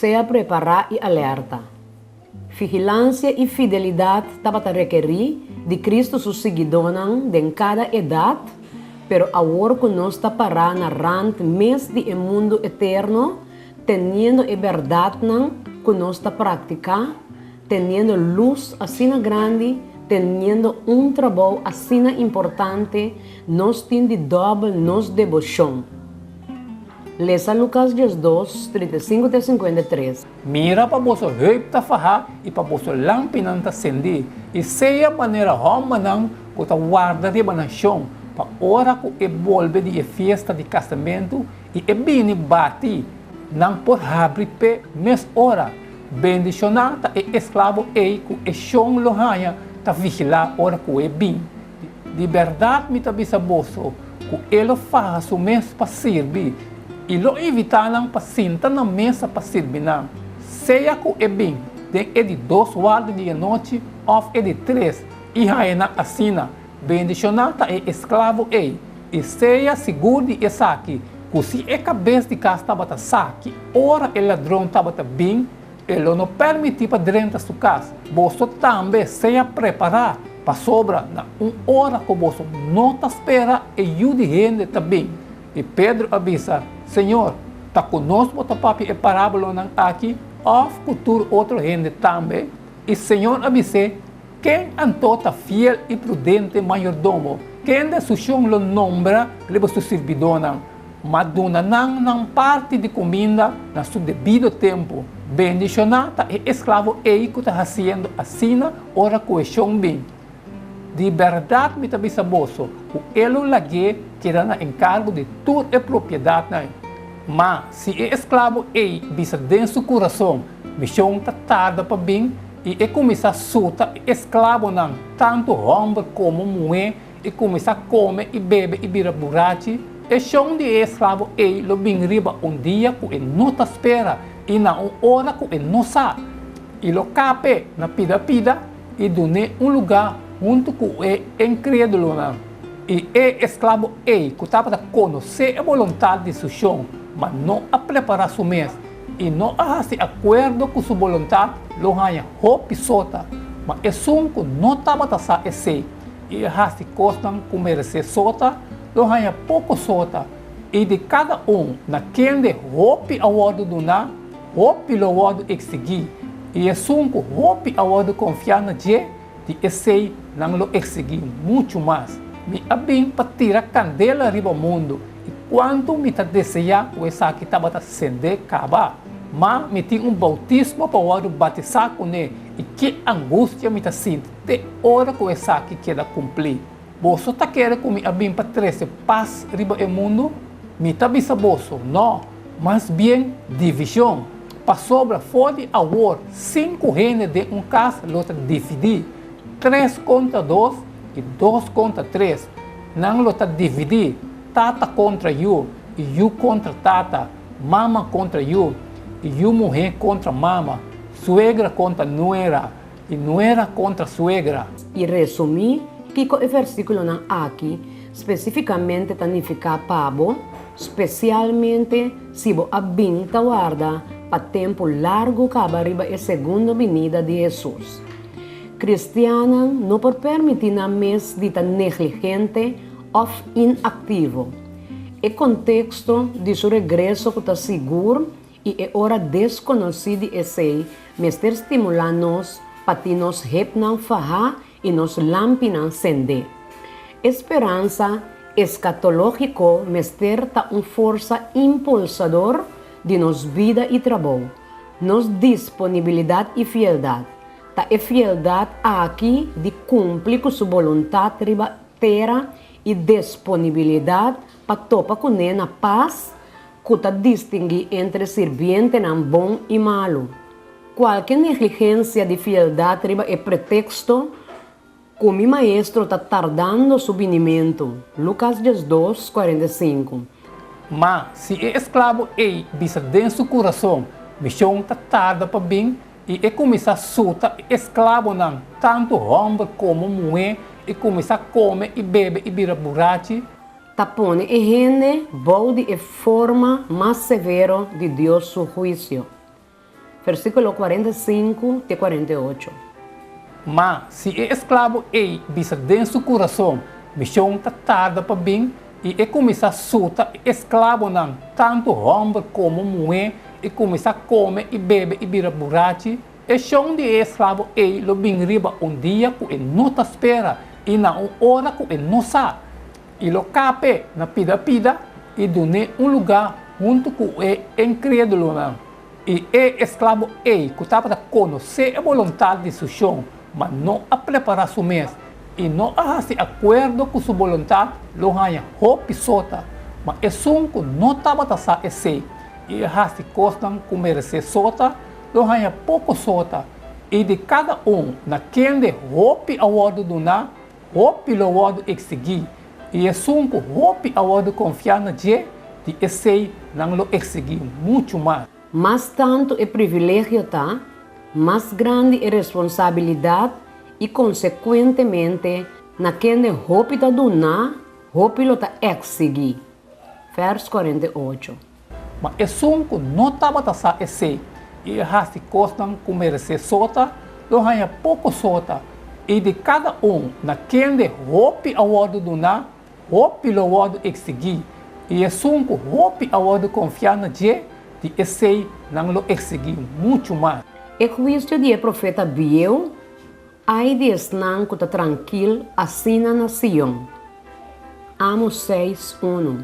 Sea prepará i alerta. Vigilansia i fidelidat tabata rekerí di Kristu su siguidónan den kada edat, pero awor ku nos ta pará na rant mes di e mundu eterno, teniendo e bèrdatnan ku nos ta praktiká, teniendo lus asina grandi, teniendo un trabou asina importante, nos tin di dòbel nos deboshon. Lesa Lukas 12, 35 te 53. Mira pa boso heup ta fahá i pa boso lampinan ta sendí, i sea manera hòmbernan ku ta warda riba nan shon, pa ora ku e bolbe di e fiesta di kasamentu i e bini bati, nan por habri p'e mes ora. Bendishoná ta e esklabo ei ku e shon lo haña ta vigilá ora ku e bin. Di bèrdat mi ta bisa boso ku e lo faha su mes pa sirbi i lo invitá nan pa sinta na mesa pa sirbi nan, sea ku e bin den e di dos warda di anochi òf e di tres, i haña nan asina. Bendishoná ta e esklabo ei, i sea sigur di esaki, ku si e kabes di kas tabata sa ki ora e ladron tabata bin, E lo no permití pa drenta su kas. Boso tambe sea prepará, pasobra na un ora ku boso no ta spera e Yu di hende ta bin. I Pedro a bisa, Señor, ta ku nos bo ta papia e parábolonan aki òf ku tur otro hende tambe? I Señor a bis'é, Ken anto ta fiel i prudente mayordomo, kende su shon lo nombra riba su sirbidónan? Ma duna nan nan parti di kuminda na su debido tempu. Bendishoná ta e esklabo ei ku ta hasiendo asina ora ku e shon bin. Di bèrdat mi ta bisa boso ku e lo lag'é keda na enkargo di tur e propiedatnan. Ma si e esklabo ei bisa den su kurason, Mi shon ta tarda pa bin, i e kuminsá suta e esklabonan, tantu hòmber komo muhé, i kuminsá kome i bebe i bira burachi, e shon di e esklabo ei lo bin riba un dia ku e no ta spera i na un ora ku e no sa, i lo kap'é na pida pida i dun'é un lugá huntu ku e inkrédulonan. I e esklabo ei ku tabata konosé e boluntat di su shon, ma no a prepará su mes i no a hasi akuerdo ku su boluntat, lo haña hopi sota. Ma esun ku no tabata sa esei, i a hasi kosnan ku meresé sota, lo haña poko sota, i di kada un na kende hopi a wòrdu duná, hopi lo wòrdu eksigí, i esun ku hopi a wòrdu konfiá na dje, di esei nan lo eksigí muchu mas. Mi a bin pa tira kandela riba mundu, i kuantu mi ta deseá ku esaki tabata sendé kaba! Ma mi tin un boutismo pa wòrdu batisá kuné, i ki angustia mi ta sinti te ora ku esaki keda kumplí. Boso ta kere ku mi a bin pa trese pas riba e mundu? Mi ta bisa boso, nò, mas bien divishon. Pasobra for di awor sinku hende den un kas lo ta dividí, tres kontra dos i dos kontra tres. Nan lo ta dividí, tata kontra yu i yu kontra tata, mama kontra yu i yu muhé kontra mama, suegra kontra nuera. I nuera kontra suegra. I resumí kiko e versíkulonan aki spesífikamente ta nifiká pa bo, spesialmente si bo a bin ta warda pa tempu largu kaba riba e segundo binida di Hesus. Kristiannan no por permití nan mes di ta negligente òf inaktivo. E konteksto di su regreso ku ta sigur I e ora deskonosí di esei mester stimulá nos pa tin nos hepnan fahá i nos lampinan sendé. E speransa eskatológiko mester ta un forsa impulsador di nos bida i trabou, nos disponibilidat i fieldat. Ta e fieldat aki di kumpli ku su boluntat riba tera i disponibilidat pa topa kuné na pas ku ta distinguí entre sirbientenan bon i malu. Kualke negligensia di fieldat riba e preteksto ku mi maestro ta tardando su binimentu, Lukas 12, 45. Ma si e esklabo ei bisa den su kurason, Mi shon ta tarda pa bin, i e kuminsá suta e esklabonan, tantu hòmber komo muhé, i kuminsá kome i bebe i bira burachi, Ta pone e hende bou di e forma mas severo di Dios su huisio. versíkulo 45 te 48. Ma si e esklabo ei bisa den su kurason, Mi shon ta tarda pa bin, i e kuminsá suta e esklabonan, tantu hòmber komo muhé, i kuminsá kome i bebe i bira burachi, e shon di e esklabo ei lo bin riba un dia ku e no ta spera i na un ora ku e no sa, i lo kap'é na pida pida i dun'é un lugá huntu ku e inkrédulonan. I e esklabo ei ku tabata konosé e boluntat di su shon, ma no a prepará su mes i no a hasi akuerdo ku su boluntat, lo haña hopi sota. Ma esun ku no tabata sa esei i a hasi kosnan ku meresé sota, lo haña poko sota. I di kada un na kende hopi a wòrdu duná, hopi lo wòrdu eksigí, i esun ku hopi a wòrdu konfiá na dje, di esei nan lo eksigí muchu mas. Mas tantu e privilegio ta, mas grandi e responsabilidat i konsekuentemente na kende hopi ta duná, hopi lo ta eksigí. Vèrs 48. Ma esun ku no tabata sa esei i a hasi kosnan ku meresé sota, lo haña poko sota, i di kada un na kende hopi a wòrdu duná, hopi lo wòrdu eksigí, i esun ku hopi a wòrdu konfiá na dje, di esei nan lo eksigí muchu mas. E huisio di e profeta bieu, Ai di esnan ku ta trankil asina na Sion! Amos seis, unu.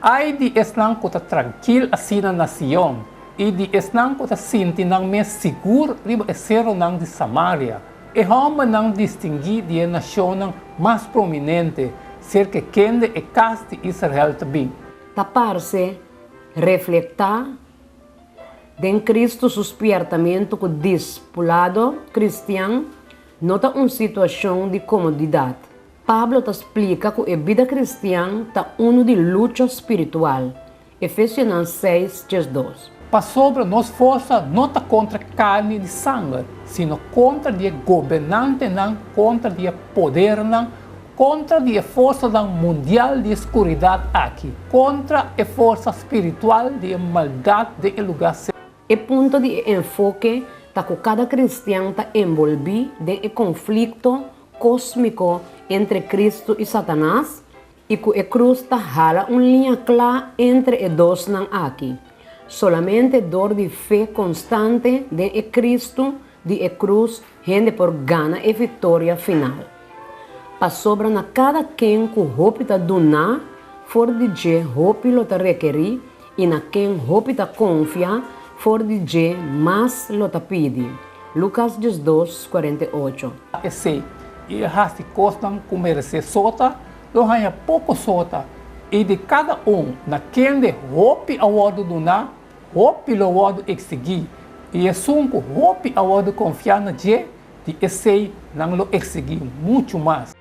Ai di esnan ku ta trankil asina na Sion, i di esnan ku ta sinti nan mes sigur riba e seronan di Samaria, e hòmbernan distinguí di e nashonnan mas prominente, serka kende e kas di Israel ta bin. Ta parse reflektá den Kristu su spièrtamentu ku dispulado kristian no ta un situashon di komodidat. Pablo ta splika ku e bida kristian ta unu di lucha spiritual, Efesionan seis, 12. Pasobra nos forsa no ta kontra karni di sanger, sino kontra di e gobernantenan, kontra di e podernan, kontra di e forsanan mundial di e skuridat aki, kontra e forsa spiritual di e maldat den e lugá celestial. E punto di e enfoke ta ku kada kristian ta enbolbí den e konflikto kósmiko entre Kristu i Satanas i ku e krus ta hala un liña kla entre e dosnan aki. Solamente dor di fe konstante den e Kristu di e krus hende por gana e viktoria final. Pasobra na kada ken ku hopi ta duná, for di dje hopi lo ta rekerí, i na ken hopi ta konfia, for di dje mas lo ta pidi. Lukas 12, 48. Esei, i e hasi kosnan ku meresé sota, lo haña poko sota, i di kada un na kende hopi a wòrdu duná, hopi lo wòrdu eksigí, i esun ku hopi a wòrdu konfiá na dje, di esei nan lo eksigí muchu mas.